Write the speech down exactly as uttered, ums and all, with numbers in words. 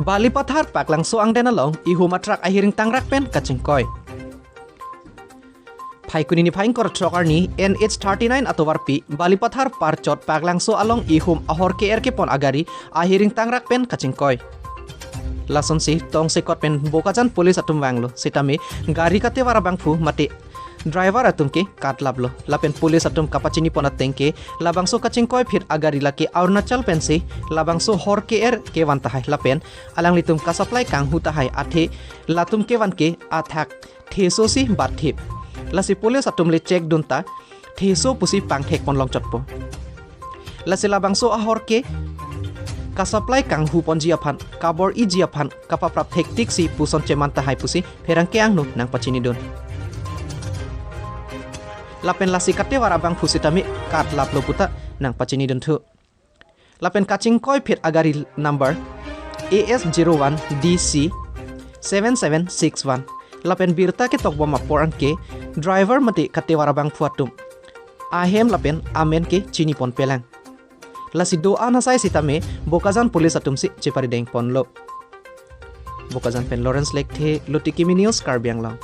Balipathar Paklangso angden along ihum atruck ahiring tangrak pen kachingkoi. Phaikuni niphai ingkoi ra throk arni N H thirty-nine atovarpi Balipathar Parchot Paklangso along ihum ahor ke-er kepon agari ahiring tangrak pen kachingkoi. Lasonsi tongsekot pen Bokajan police atum vanglo sitame gari katevar abangphu mate driver atum ke katlaplo. Lapen police atum kapachini pon ateng ke labangso kachingkoi phit agari lake Arunachal pensi labangso hor ke-er kevan tahai lapen alanglitum kasupply kanghu tahai athe latum kevan ke athak theso si batthip. Lasi police atum le check dun ta theso pusi pangthek pon longchotpo. Lasi labangso ahor ke kasupply kanghu ponji aphan, kabor-iji aphan kapaprap thektik si puson cheman tahai pusi pherangke angno nangpachinidun. Lapen lasi katevar abangphu sitame katlaplo puta nangpachinidun thu. Lapen kachingkoi phit agari number A S zero one D C seven seven six one. Lapen birta ketokbom apor anke driver mate katevar abangphu atum ahem lapen amen ke chini pon pelang. Lasi do-an asai sitame Bokajan police atum si cheparideng ponlo. Bokajan pen Lawrence Lekthe, Luti Kimi News, Karbi Anglong.